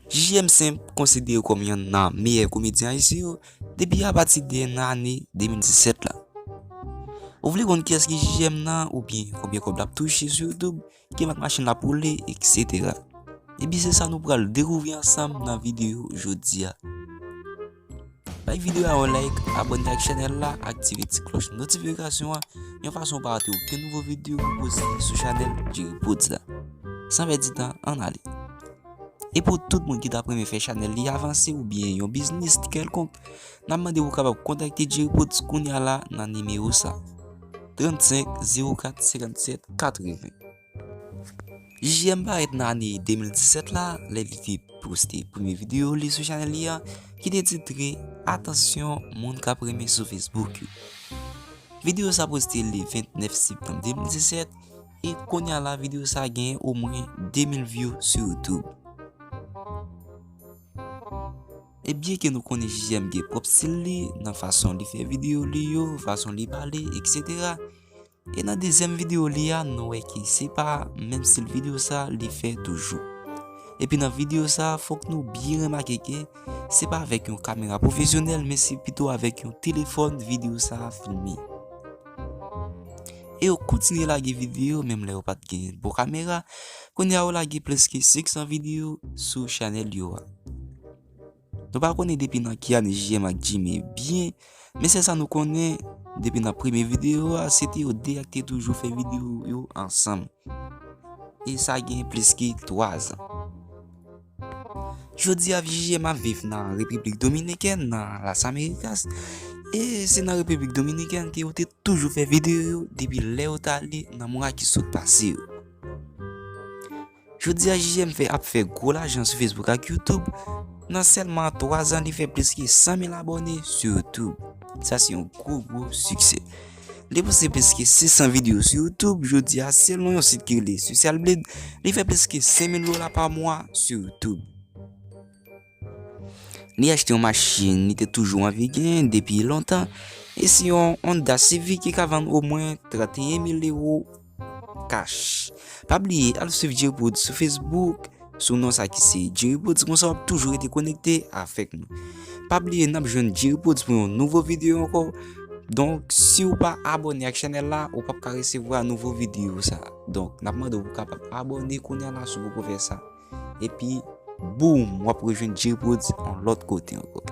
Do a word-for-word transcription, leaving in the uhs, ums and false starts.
J J M senp konsidere kòm yonn nan meyè komedyen ayisyen yo depi apati de nan ane de mil disèt la. Ou vle konn kiyès ki J J M nan oubyen konbyen kòb l ap touche sou YouTube, ki mak machin l ap woule, etsetera. Ebyen se sa nou pral dekouvri ansanm nan videyo jodi a. Bay videyo a yon like, abòne ak chanèl la, aktive ti klòch notifikasyon an, yon fason w pa rate okenn nouvo videyo nou poste sou chanèl Jerry Prodz la. San pèdi tan, ann ale. E pou tout moun ki t ap renmen fè chanèl li avanse oubyen yon biznis kèlkonk, n ap mande w kapab kontakte Jerry Prodz kounye a la nan nimewo sa, trannsenk zewo kat senkannsèt katreven. J J M parèt nan ane de mil disèt la, lè li te poste premye videyo li sou chanèl li a, ki te titre Atansyon, moun k ap renmen sou Facebook yo. Videyo sa poste le vennèf septanm de mil disèt, e kounye a la videyo sa genyen omwen de mil view sou YouTube. E byen ke nou konnen J J M gen pwòp stil li nan fason li fè videyo li yo, fason li pale, etsetera. E nan dezyèm videyo li a, nou wè ke se pa menm stil videyo sa li fè toujou. Epi nan videyo sa, fòk nou byen remake ke se pa avèk yon kamera pwofesyonèl, men se pito avèk yon telefòn videyo sa filme. E yo kontinye lage videyo, menm lè yo pa t gen bon kamera. Kounye a yo lage plis ke senk san videyo sou chanèl yo a. Nou pa konnen depi nan ki ane J J M ak Jimmy byen, men sèl sa nou konnen, depi nan premye videyo a, se te yo de a ki te toujou fè videyo yo ansanm. E sa gen plis ke twa zan. Jodi a, J J M ap viv nan Repiblik Dominikèn, nan Las Americas, e se nan Repiblik Dominikèn ke yo te toujou fè videyo yo depi lè yo t ale nan mwa ki sot pase yo. Jodi a, J J M fè, ap fè gwo lajan sou Facebook ak YouTube. Nan sèlman twa zan, li fè plis ke san mil abòne sou YouTube. Sa se yon gwo, gwo siksè. Li poste plis ke sis san videyo sou YouTube. Jodi a, selon yon sit ki rele Social Blade, li fè plis ke senk mil dola pa mwa sou YouTube. Li achte yon machin li te toujou anvi gen depi lontan. E se yon Honda Civic ki ka vann omwen trannteyen mil ewo cash. Pa bliye al swiv Jerry Prodz sou Facebook, sou non sa ki se Jerry Prodz, konsa w ap toujou rete konekte avèk nou. Pa bliye n ap jwenn Jerry Prodz pou yon nouvo videyo ankò. Donk, si w pa abòne ak chanèl la, ou p ap ka resevwa nouvo videyo sa. Donk, n ap mande w pou w kapab abòne kounye a la si w poko fè sa. Epi, boum, w ap rejwenn Jerry Prodz yon lòt kote ankò.